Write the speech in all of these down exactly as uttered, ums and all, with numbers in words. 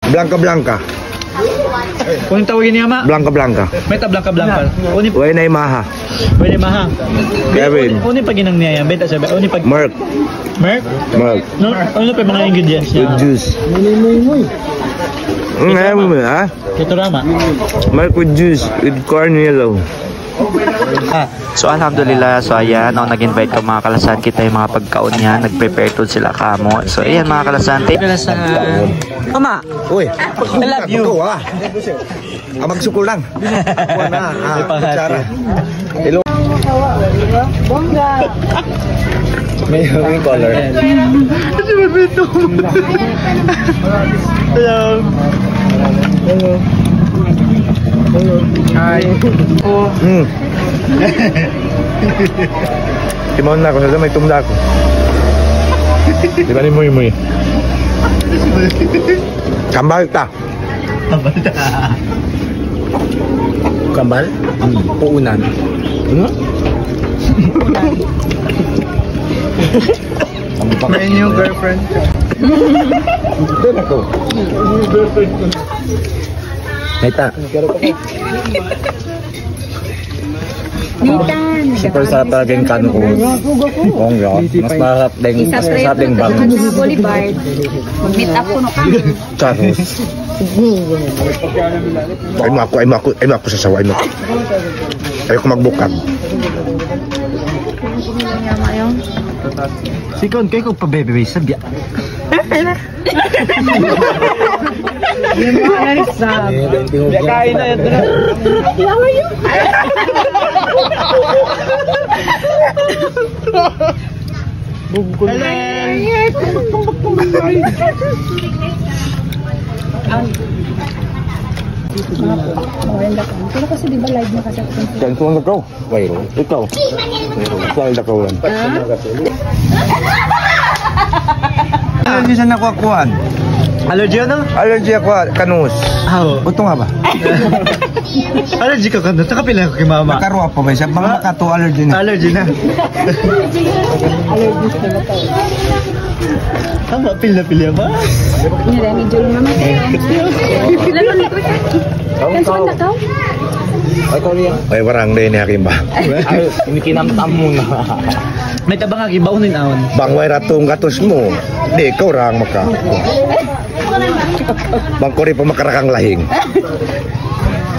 Blanca Blanca. Unu in tawag niya, ma? Blanca Blanca. Mayta' Blanca Blanca? Unu in, way na imaha. Way na imaha. Kevin. Unu in paghinang niya yan? Benta siya ba? Unu in pag- Merk. Merk? Merk. No, unu pa in manga ingredients niya? With juice. Mm, ayaw mu, ha? Ito na, ma. Merk with juice, with corn yellow. Ah. So, alhamdulillah, so, ayan, no, nag-invite kami, manga kalasahan, kita in manga pagkaun niya, nag-prepare tuud sila kāmu'. So, ayan, manga kalasahan, ti- Kalasahan. Mama. Uy. I love you. Ikaw, ah. Ah, magsukul lang. Ako na, ah, kutsara. Hello. Bongga. May, may color. Hello. Hello. Hi. Hmm. Timaun na aku, sa' may tumda aku. Di ba ni Muy Muy? Kambal ta. Kambal? Hmm. Puunan. Ano? May new girlfriend. Doon ako. Mayta'. Nathan. Super sarap talaga in kanus. Oo, yeah. Mas masarap din, mas masarap din bangus. Boulevard. Mag-meet up kuno kami. Charot. Ay, maku, ay, maku, ay, maku sa sawa, ay, maku. Ayaw ku magbukag. Sikon, kay ku pa, baby, sabi. Kain na yan. Bugkol. Pero kasi di ba live na kasi? Cellphone na to. Wayruun. Ikaw. Wayruun. Ikaw, lakaw lang. Ha? Allergy sa nakuha kuan. Allergy ano? Allergy ako, kanus. Ah, oo. Buto nga ba? Allergy ka kanus? Nakapila ka kay mama? Nakaruwa pa ba siya? Mga Ah. Makato allergy na. Allergy na. Tama, pila, pila ba? Hindi, medyo naman. Lalo nito. Kan sa kanta ka? Ay, Korea. Ay, warang na ini akin ba? Ay, ini kinamtam mo na. Mayta' bang agi ba unin awn? Bang way ra tunggatus mu. Di' kaw ra in maka. Bang kuri pa makarakang lahing.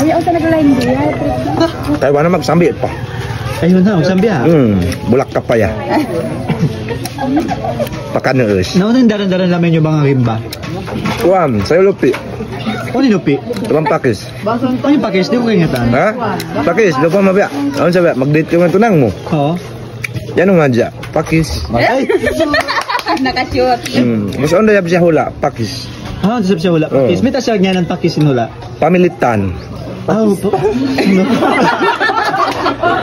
Ayaw, talaga lahing diya. Taiwan na magsambi pa. Ayun na, magsambi, ah. Hmm, bulak ka pa ya. Pakanuus. Nauna in daran-daran lamay niyu bang agi ba? Kuwan, sa'yo lupi. Unu in lupi? Ibang pakis. Unu in pakis? Di' ku kaingatan. Ha? Pakis, lupa mabiya'. Ano sabi? Mag-date ka ng tunang mo. Oo. Yan ang nga dyan. Pakis. Ay! Nakashoot. Hmm. Mas onda yab siya hula, pakis. Ah, onda siya hula, pakis. Oo. Mayta' siya nganan pakis in hula? Pamilitan. Ah, opo.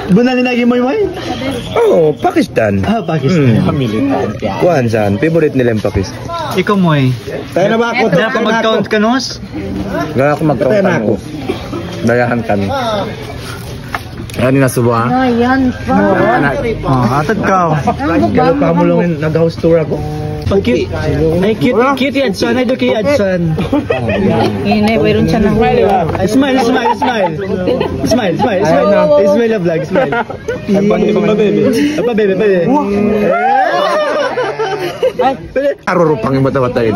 Bunnal in agi, Moy Moy? Oo, Pakistan. Ah, Pakistan. Hmm. Pamilitan. Kuwan san, favorite nila in pakis. Ikaw, Moy. Tayo na ba ako? Tayo na ako mag-count kanus? Tayo na ako mag-count kanus. Dayahan kami. Yan in nasubuhan. Ayan pa. Anak. Oh, atad kaw. Kaya pa mulungin, nag-house tour ako. Pag cute. Ay, cute, cute yan. Sana ito kay Adsan. Ini, wayruun siya na. Ay, smile, smile, smile. Smile, smile, smile. Smile na vlog, smile. Ay, pa, baby. Ay, pa, baby, baby. Ay, pwede. Arurupang in mata-mata ini.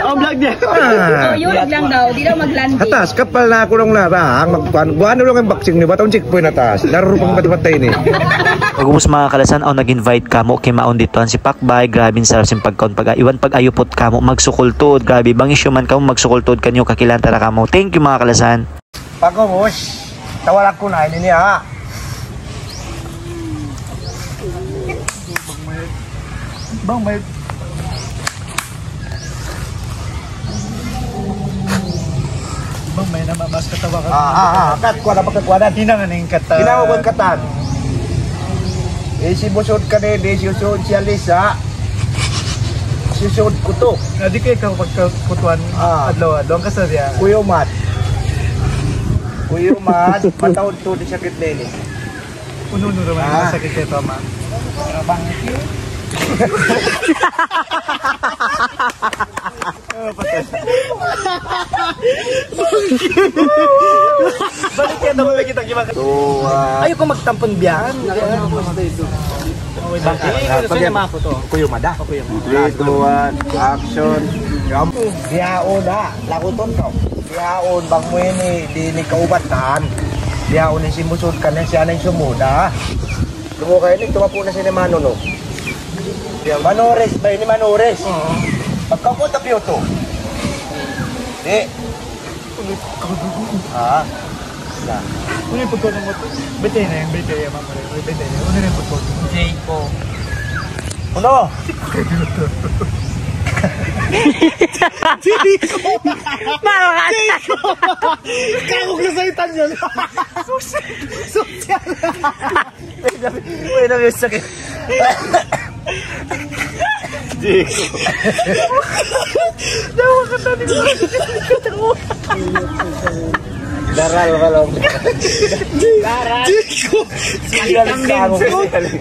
Ang vlog niya. Ah. Oh, yun lang daw. Di daw mag-landing. Atas, kapal na aku lang na. Ang magkuhan. Buwan lang in boxing ni Batang Chick Boy na taas. Narurupang in mata-mata ini. Pag'ubus, manga kalasahan, awn nag-invite kāmu' kimaun didtu sin Pakbay. Grabe in sarap sin pagkaun, pag-, iban pag-ayuput kāmu', magsukul tuud. Grabe, bang hisiyu man kāmu', magsukul tuud kaniyu, kakilahan ta da kāmu'. Thank you, manga kalasahan. Pag'ubus, tawag aku na ini niya. Bang may, bang may nama mas katawa ka. Ah, ah, ah, kat, kuha na pagkakuha na. Hinangan in katan. Hinangan ko katan. Eh, si Busod ka na, di si Usod, si Alisa. Si Usod ko to. Ah, di kayo ka pagkakutuan. Ah. Adlaw, adlaw, ang kasarya. Kuya Mat. Kuya Mat, mataod to, di sakit na ini. Unu-unu naman Ah. Ang sakit nito, ma. Pero bang, Balik yan, dapat kita gimana? Ayaw kaw magtampun biya' yan. Balik, balik, balik, balik. Kuyu mada. Three, two, one, action. Bihaun ha, lagutan kaw. Bihaun, bang mu ini, di' ini kaubatan. Bihaun in simusud kaniya, siya na in sumud, ha. Lumu kaw ini, tumapu na sini Manu, no? Manures, ba ini Manures? Oo. Pagkaw ku, tapiyo to. Di'. Ha? Sa. Ano yung pagkaw ng motor? Bete na yung bete, yung mga pare. Bete na. Ano yung pagkaw? Jayco. Ano? Jayco! Parang Jayco! Kako ka sa itan yun. Social. Social. Uy, sabi, uy, sabi, sakit. Jayco. Dawa ka sa atin. Daral, balong. Daral. Jayco. Siya lang sa ako.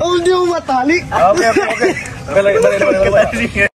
Oh, oh, di' mo matali. Okay, okay, okay. Balik, balik, balik, balik.